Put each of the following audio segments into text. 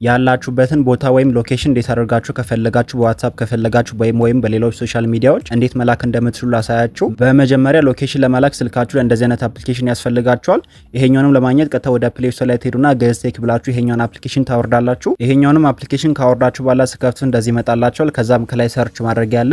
ያላችሁበትን ቦታ ወይም location እንዴት አድርጋችሁ ከፈለጋችሁ በዋትሳፕ፣ ከፈለጋችሁ ወይም በሌሎች social media ዎች እንዴት መላክ እንደምትችሉ ላሳያችሁ። በመጀመሪያ location ለመላክ ስልካችሁ ላይ እንደዚህ አይነት application ያስፈልጋችኋል። ይሄኛውንም ለማግኘት ቀጥታ ወደ Play Store ላይ ትሄዱና ግዕዝ ቴክ ብላችሁ ይሄኛውን application ታወርዳላችሁ። ይሄኛውንም application ካወርዳችሁ በኋላ ስትከፍቱ እንደዚህ ይመጣላችኋል። ከዛም ከላይ search ማድረግ ያለ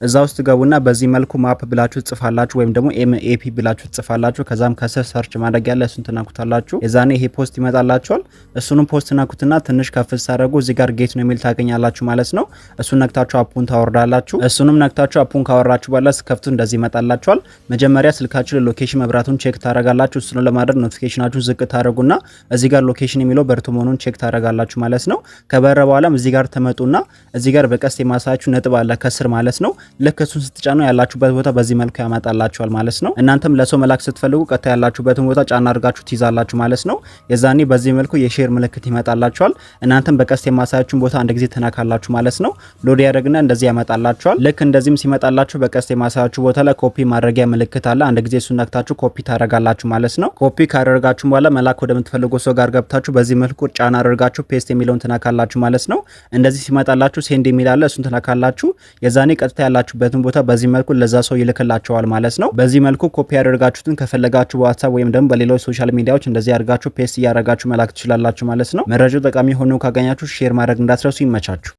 እዛ ውስጥ ገቡና በዚህ መልኩ map ብላችሁ ትጽፋላችሁ ወይም ደግሞ MAP ብላችሁ ትጽፋላችሁ። ከዛም ከስር search ማድረግ ያለ እሱን ትነኩታላችሁ። የዛኔ ይሄ post ይመጣላችኋል። እሱንም post ነኩትና ትንሽ ከፍ ስታደርጉ እዚህ ጋር get ነው የሚል ታገኛላችሁ ማለት ነው። እሱን ነክታችሁ app ኡን ታወርዳላችሁ። እሱንም ነክታችሁ app ኡን ካወራችሁ በኋላ ስትከፍቱ እንደዚህ ይመጣላችኋል። መጀመሪያ ስልካችሁ ላይ location መብራቱን check ታደርጋላችሁ። እሱን ለማድረግ notification ኣችሁን ዝቅ ታደርጉና እዚህ ጋር location የሚለው በርቶ መሆኑን check ታደርጋላችሁ ማለት ነው። ከበረ በኋላም እዚህ ጋር ትመጡና እዚህ ጋር በቀስት የማሳያችሁ ነጥብ አለ ከስር ማለት ነው። ልክ እሱን ስትጫኑ ያላችሁበት ቦታ በዚህ መልኩ ያመጣላችኋል ማለት ነው። እናንተም ለሰው መላክ ስትፈልጉ ቀጥታ ያላችሁበትን ቦታ ጫና አድርጋችሁ ትይዛላችሁ ማለት ነው። የዛኔ በዚህ መልኩ የ share ምልክት ይመጣላችኋል። እናንተም በቀስት የማሳያችሁን ቦታ አንድ ጊዜ ትነካላችሁ ማለት ነው። Load ያደርግና እንደዚህ ያመጣላችኋል። ልክ እንደዚህም ሲመጣላችሁ በቀስት የማሳያችሁ ቦታ ላይ ኮፒ ማድረጊያ ምልክት አለ። አንድ ጊዜ እሱን ነክታችሁ ኮፒ ታደርጋላችሁ ማለት ነው። ኮፒ ካደረጋችሁ በኋላ መላክ ወደምትፈልጉ ሰው ጋር ገብታችሁ በዚህ መልኩ ጫና አድርጋችሁ paste የሚለውን ትነካላችሁ ማለት ነው። እንደዚህ ሲመጣላችሁ send የሚል አለ። እሱን ትነካላችሁ። የዛኔ ቀጥታ ያላችሁበትን ቦታ በዚህ መልኩ ለዛ ሰው ይልክላችኋል ማለት ነው። በዚህ መልኩ ኮፒ ያደርጋችሁትን ከፈለጋችሁ በዋትሳፕ ወይም ደግሞ በሌሎች social media ዎች እንደዚህ አድርጋችሁ paste እያደረጋችሁ መላክ ትችላላችሁ ማለት ነው። መረጃው ጠቃሚ ሆኖ ካገኛችሁ share ማድረግ እንዳትረሱ። ይመቻችሁ።